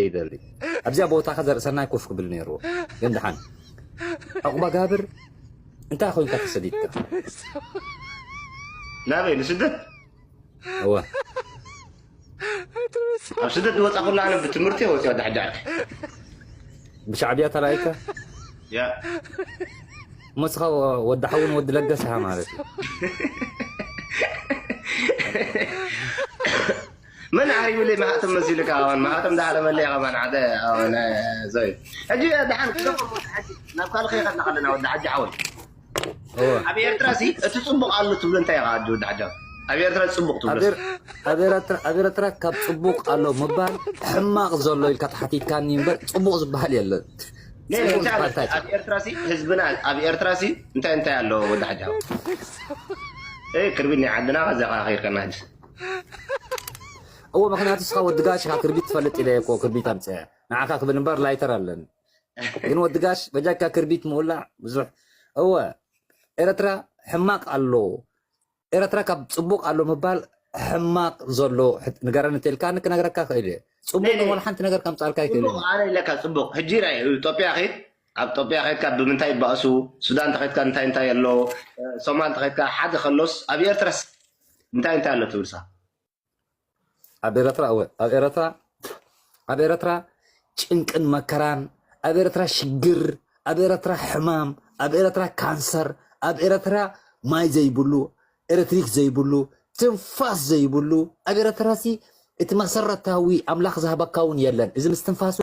ይደሊ ኣብዚኣ ቦታኻ ዘርእሰናይ ኮፍ ክብል ነይርዎ። ግን ደሓን ዕቑባ ጋብር እንታይ ኮይንካ ተሰዲድካ? ናበይ ንስደት? እወ ኣብ ስደት ዝወፃ ኩሉ ኣነ ብትምህርቲ ወፂኦ ዳሕዳር ብሻዕብያ ተላኢካ ያ ሞስኻ ወዲ ሓውን ወዲ ለገስኻ ማለት እዩ። መን ዓሪቡለይ ማህተም መሲሉካ ኣዋን ማህተም ዳሓለመለይ ከማን ሓደ ኣዋን ዘይ ሕጂ ደሓን ክደሞ ናብ ካልእ ከይኸድና ከለና ወዲ ሓጂ ሓወይ እወ ኣብ ኤርትራ ሲ እቲ ፅቡቅ ኣሎ ትብሎ እንታይ ኢኻ ኣጆ ወዲ ሓጂ ኣብ ኤርትራ ፅቡቅ ትብሎ ኣብ ኤር- ኣብ ኤረትራ- ኣብ ኤረትራ ካብ ፅቡቅ ኣሎ ምባል ሕማቅ ዘሎ ኢልካ ተሓቲትካኒ እምበር ፅቡቅ ዝበሃል የለን። ነ- ፅቡቅ እንታይ ዝበሃል ኣሎ? እንታይ ኣብ ኤርትራ ሲ ህዝብና ኣብ ኤርትራ ሲ እንታይ እንታይ ኣሎ ወዲ ሓጂ ሓወይ እ ክርቢት ናይ ዓድና ከዛ ከይርቀና ሕጂ እዎ ምክንያቱ እስኻ ወዲ ጋሽ ኢኻ ክርቢት ትፈልጥ ኢለ እኮ ክርቢት ኣምፅአ ንዓኻ ክብል እምበር ላይተር ኣለኒ። ግን ወዲ ጋሽ በጃካ ክርቢት ምውላዕ ብዙሕ እወ ኤረትራ ሕማቅ ኣሎ ኤረትራ ካብ ፅቡቅ ኣሎ ምባል ሕማቅ ዘሎ ሕት- ንገረኒ እንተልካኒ ክነግረካ ክእል እየ። ፅቡቅ ነይ- ነይ። ወላ ሓንቲ ነገር ከምፃልካ ይክእል ፅቡቅ ኣነ ኢለካ ፅቡቅ ሕጂ ራይ ኢትዮጵያ ኸይድ ኣብ ኢትዮጵያ ኸይድካ ብምንታይ ይባእሱ ሱዳን ተኸይድካ እንታይ እንታይ ኣሎ ሶማል ተኸይድካ ሓደ ከሎስ ኣብ ኤርትራስ እንታይ እንታይ ኣሎ ትብልሳ ኣብ ኤረትራ እወ ኣብ ኤረትራ ኣብ ኤረትራ ጭንቅን መከራን ኣብ ኤረትራ ሽግር ኣብ ኤረትራ ሕማም ኣብ ኤረትራ ካንሰር ኣብ ኤረትራ ማይ ዘይብሉ ኤሌክትሪክ ዘይብሉ ትንፋስ ዘይብሉ ኣብ ኤረትራ ሲ እቲ መሰረታዊ ኣምላኽ ዝሃበካ እውን የለን እዚ ምስትንፋሱ